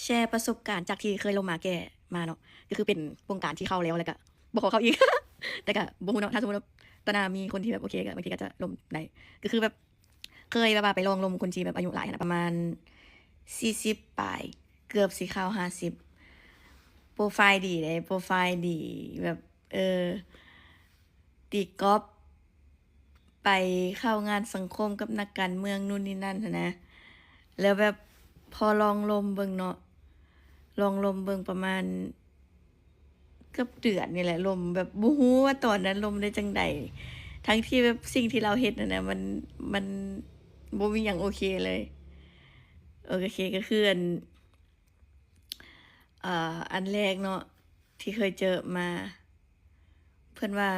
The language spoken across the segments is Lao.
ແຊປະສົບການຈາກທີ່ເຄີຍລົມມາແກ່ມາເນາະ ກໍຄືເປັນວົງການທີ່ເຂົ້າແລ້ວ ແລ້ວກະບໍ່ຂໍເຂົ້າອີກ ແຕ່ກະບໍ່ຮູ້ເນາະ ຖ້າສົມມຸດວ່າຕໍ່ໜ້າມີຄົນທີ່ແບບໂອເຄ ກະບາງທີກະຈະລົມໄດ້ ກໍຄືແບບເຄີຍແບບວ່າໄປລອງລົມຄົນທີ່ແບບອາຍຸຫຼາຍຫັ້ນນະ ປະມານສີ່ສິບປາຍ ເກືອບຊິເຂົ້າຫ້າສິບ ໂປຣໄຟລ໌ດີເດ້ ໂປຣໄຟລ໌ດີ ແບບ ເອີ ຕີກອບ ໄປເຂົ້າງານສັງຄົມກັບນັກການເມືອງນູ່ນນີ້ນັ້ນຫັ້ນນະ ແລ້ວແບບພໍລອງລົມເບິ່ງເນາະ ລອງລົມເບິ່ງປະມານເກືອບເດືອນນີ້ແຫຼະ ລົມແບບບໍ່ຮູ້ວ່າຕອນນັ້ນລົມໄດ້ຈັ່ງໃດ ທັງທີ່ແບບສິ່ງທີ່ລາວເຮັດຫັ້ນນະ ມັນ ມັນບໍ່ມີຫຍັງໂອເຄເລີຍ ໂອເຄ ກໍຄືອັນ ເອີ ອັນແລກເນາະ ທີ່ເຄີຍເຈີມາ ເພິ່ນວ່າ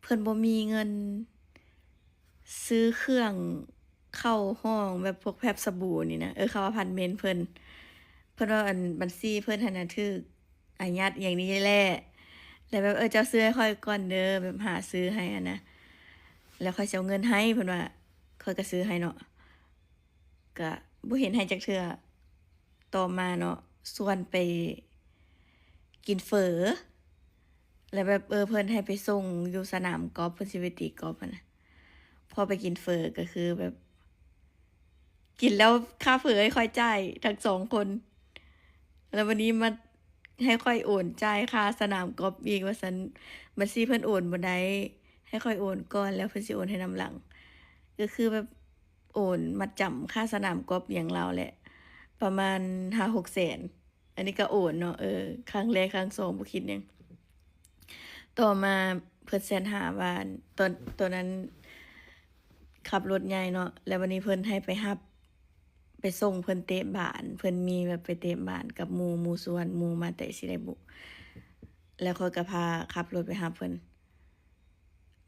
ເພິ່ນບໍ່ມີເງິນຊື້ເຄື່ອງເຂົ້າຫ້ອງ ແບບພວກແຟບສະບູນີ້ນະ ເອີ ເຂົ້າອາພາດເມັນເພິ່ນ ເພິ່ນວ່າອັນບັນຊີເພິ່ນຫັ້ນນະຖືກອາຍັດອີ່ຫຍັງນີ້ແຫຼະ ແລ້ວແບບ ເອີ ເຈົ້າຊື້ໃຫ້ຂ້ອຍກ່ອນເດີ ແບບຫາຊື້ໃຫ້ຫັ້ນນະ ແລ້ວຂ້ອຍຊິເອົາເງິນໃຫ້ ເພິ່ນວ່າ ຂ້ອຍກໍຊື້ໃຫ້ເນາະ ກະບໍ່ເຫັນໃຫ້ຈັກເທື່ອ ຕໍ່ມາເນາະ ຊວນໄປກິນເຝີ ແລ້ວແບບ ເອີ ເພິ່ນໃຫ້ໄປສົ່ງຢູ່ສະໜາມກອບ ເພິ່ນຊິໄປຕີກອບຫັ້ນນະ ພໍໄປກິນເຝີກໍຄືແບບ ກິນແລ້ວຄ່າເຝີໃຫ້ຂ້ອຍຈ່າຍທັງສອງຄົນ ແລ້ວບາດນີ້ມາໃຫ້ຂ້ອຍໂອນຈ່າຍຄ່າສະໜາມກອບອີກວ່າຊັ້ນ ບັນຊີເພິ່ນໂອນບໍ່ໄດ້ ໃຫ້ຂ້ອຍໂອນກ່ອນ ແລ້ວເພິ່ນຊິໂອນໃຫ້ນຳຫຼັງ ກໍຄືແບບ ໂອນມັດຈຳຄ່າສະໜາມກອບຫຍັງລາວແຫຼະ ປະມານຫ້າຫົກແສນ ອັນນີ້ກໍໂອນເນາະ ເອີ ຄັ້ງແລກ ຄັ້ງສອງບໍ່ຄິດຫຍັງ ຕໍ່ມາເພິ່ນແຊັດຫາວ່າ ຕອນ ຕອນນັ້ນຂັບລົດໃຫຍ່ເນາະ ແລ້ວບາດນີ້ເພິ່ນໃຫ້ໄປຮັບ ໄປສົ່ງເພິ່ນເຕະບານ ເພິ່ນມີແບບໄປເຕະບານກັບໝູ່ ໝູ່ຊວນ ໝູ່ມາແຕ່ໃສໃດບຸ ແລ້ວຂ້ອຍກໍພາຂັບລົດໄປຮັບເພິ່ນ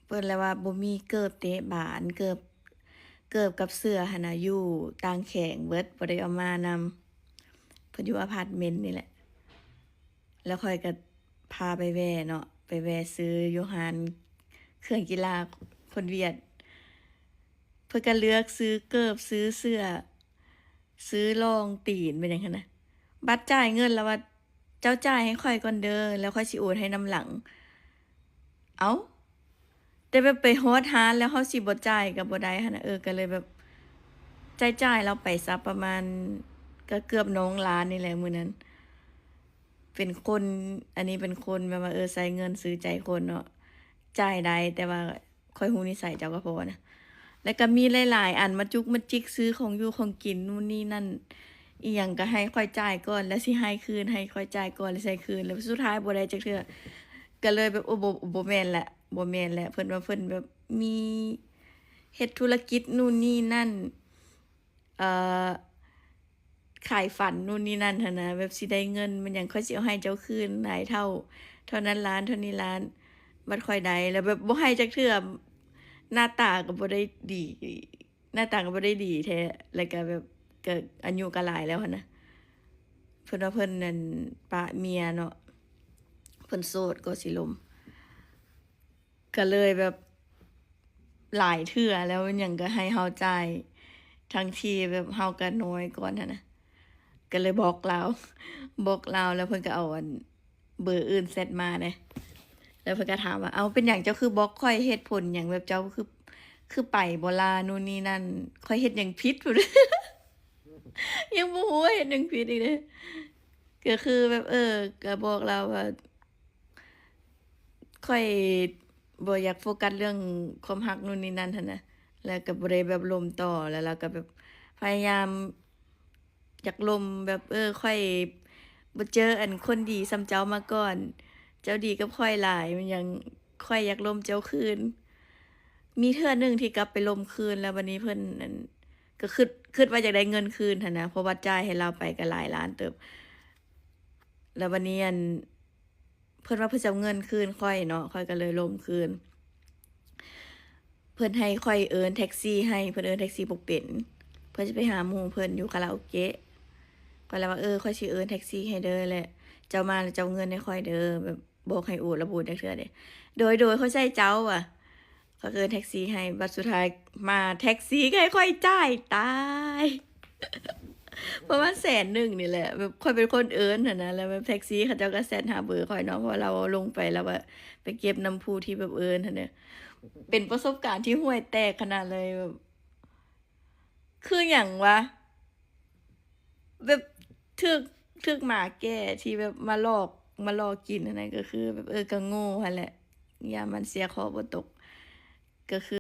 ເພິ່ນລະວ່າບໍ່ມີເກີບເຕະບານ ເກີບ ເກີບກັບເສື້ອຫັ້ນນະ ຢູ່ຕ່າງແຂວງເບິດ ບໍ່ໄດ້ເອົາມານຳ ເພິ່ນຢູ່ອາພາດເມັນນີ້ແຫຼະ ແລ້ວຂ້ອຍກໍພາໄປແວ່ເນາະ ໄປແວ່ຊື້ຢູ່ຮ້ານເຄື່ອງກິລາຄົນຫວຽດ ເພິ່ນກໍເລືອກຊື້ເກີບ ຊື້ເສື້ອ ຊື້ລອງຕີນ ແມ່ນຫຍັງຫັ້ນນະ ບັດຈ່າຍເງິນລະວ່າ ເຈົ້າຈ່າຍໃຫ້ຂ້ອຍກ່ອນເດີ ແລ້ວຂ້ອຍຊິໂອນໃຫ້ນຳຫຼັງ ເອົ້າ ແຕ່ແບບໄປຮອດຮ້ານແລ້ວ ເຮົາຊິບໍ່ຈ່າຍກໍບໍ່ໄດ້ຫັ້ນນະ ເອີ ກໍເລີຍແບບ ຈ່າຍໆລາວໄປຊະ ປະມານ ກໍເກືອບໜອງລ້ານນີ້ແຫຼະມື້ນັ້ນ ເປັນຄົນ ອັນນີ້ເປັນຄົນແບບວ່າ ເອີ ໃຊ້ເງິນຊື້ໃຈຄົນເນາະ ຈ່າຍໄດ້ ແຕ່ວ່າ ຂ້ອຍຮູ້ນິໄສເຈົ້າກໍພໍນະ ແລ້ວກໍມີຫຼາຍໆອັນ ມາຈຸກມາຈິກ ຊື້ຂອງຢູ່ຂອງກິນ ນູ່ນນີ້ນັ້ນ ອີ່ຫຍັງກໍໃຫ້ຂ້ອຍຈ່າຍກ່ອນ ແລ້ວຊິໃຫ້ຄືນ ໃຫ້ຂ້ອຍຈ່າຍກ່ອນ ແລ້ວຊິໃຫ້ຄືນ ແລ້ວສຸດທ້າຍບໍ່ໄດ້ຈັກເທື່ອ ກໍເລີຍແບບ ໂອ້ ບໍ່ ບໍ່ແມ່ນແຫຼະ ບໍ່ແມ່ນແຫຼະ ເພິ່ນວ່າເພິ່ນແບບມີ ເຮັດທຸລະກິດ ນູ່ນນີ້ນັ້ນ ເອີ ຂາຍຝັນ ນູ່ນນີ້ນັ້ນຫັ້ນນະ ແບບຊິໄດ້ເງິນ ແມ່ນຫຍັງ ຂ້ອຍຊິເອົາໃຫ້ເຈົ້າຄືນຫຼາຍເທົ່າ ເທົ່ານັ້ນລ້ານ ເທົ່ານີ້ລ້ານ ບັດຂ້ອຍໄດ້ ແລ້ວແບບບໍ່ໃຫ້ຈັກເທື່ອ ໜ້າຕາກໍບໍ່ໄດ້ດີ ໜ້າຕາກໍບໍ່ໄດ້ດີແທ້ ແລ້ວກໍແບບ ກໍອາຍຸກໍຫຼາຍແລ້ວຫັ້ນນະ ເພິ່ນວ່າເພິ່ນນັ້ນປະເມຍເນາະ ເພິ່ນໂສດກໍຊິລົມ ກໍເລີຍແບບຫຼາຍເທື່ອແລ້ວ ຫຍັງກໍໃຫ້ເຮົາຈ່າຍ ທັງທີ່ແບບເຮົາກໍນ້ອຍກ່ອນຫັ້ນນະ ກໍເລີຍບລັອກລາວ ບລັອກລາວ ແລ້ວເພິ່ນກໍເອົາອັນເບີອື່ນແຊັດມາເດ້ ແລ້ວເພິ່ນກໍຖາມວ່າ ເອົ້າ ເປັນຫຍັງເຈົ້າຄືບລັອກຂ້ອຍ ເຫດຜົນຫຍັງ ແບບເຈົ້າຄື ຄືໄປບໍ່ລະ ນູ່ນນີ້ນັ້ນ ຂ້ອຍເຮັດຫຍັງຜິດ ຍັງບໍ່ຮູ້ວ່າເຮັດຫຍັງຜິດອີກເດ້ ກໍຄືແບບ ເອີ ກໍບອກລາວວ່າ ຂ້ອຍບໍ່ຢາກໂຟກັສເລື່ອງຄວາມຮັກນູ່ນນີ້ນັ້ນຫັ້ນນະ ແລ້ວກໍບໍ່ໄດ້ແບບລົມຕໍ່ ແລ້ວລາວກໍແບບພະຍາຍາມຢາກລົມແບບ ເອີ ຂ້ອຍບໍ່ເຈີອັນຄົນດີສ່ຳເຈົ້າມາກ່ອນ ເຈົ້າດີກັບຂ້ອຍຫຼາຍ ແມ່ນຫຍັງ ຂ້ອຍຢາກລົມເຈົ້າຄືນ ມີເທື່ອໜຶ່ງທີ່ກັບໄປລົມຄືນ ແລ້ວບັດນີ້ເພິ່ນ ອັນ ກໍຄິດ ຄິດວ່າຢາກໄດ້ເງິນຄືນຫັ້ນນະ ເພາະວ່າຈ່າຍໃຫ້ລາວໄປກໍຫຼາຍລ້ານເຕີບ ແລ້ວບັດນີ້ ອັນ ເພິ່ນວ່າເພິ່ນຊິເອົາເງິນຄືນຂ້ອຍເນາະ ຂ້ອຍກໍເລີຍລົມຄືນ ເພິ່ນໃຫ້ຂ້ອຍເອີ້ນແທັກຊີໃຫ້ ເພິ່ນເອີ້ນແທັກຊີບໍ່ເປັນ ເພິ່ນຊິໄປຫາໝູ່ເພິ່ນຢູ່ຄາຣາໂອເກະ ຂ້ອຍລະວ່າ ເອີ ຂ້ອຍຊິເອີ້ນແທັກຊີໃຫ້ເດີ ແລະ ເຈົ້າມາແລ້ວເຈົ້າເງິນໃຫ້ຂ້ອຍເດີ ແບບ ບອກໃຫ້ໂອນ ລະບໍ່ໂອນຈັກເທື່ອເດ້ ໂດຍ ໂດຍ ຂ້ອຍໃຊ້ເຈົ້າວ່າ ຂ້ອຍເອີ້ນແທັກຊີໃຫ້ ບັດສຸດທ້າຍມາແທັກຊີກໍໃຫ້ຂ້ອຍຈ່າຍ ຕາຍ. ປະມານແສນໜຶ່ງນີ້ແຫຼະ ແບບຂ້ອຍເປັນຄົນເອີ້ນຫັ້ນນະ ແລ້ວແບບແທັກຊີເຂົາເຈົ້າກໍແຊັດຫາເບີຂ້ອຍເນາະ ເພາະວ່າລາວລົງໄປ ລາວວ່າໄປເກັບນຳຜູ້ທີ່ແບບເອີ້ນຫັ້ນນະ ເປັນປະສົບການທີ່ຫ່ວຍແຕກຂະໜາດເລີຍ ແບບ ຄືຫຍັງວະ ແບບຖືກ ຖືກໝາແກ່ທີ່ແບບມາຫຼອກ ມາຫຼອກກິນຫັ້ນນະ ກໍຄືແບບ ເອີ ກໍໂງ່ຫັ້ນແຫຼະ ຢ້ານມັນເສຍເຄາະບໍ່ຕົກ ກໍຄື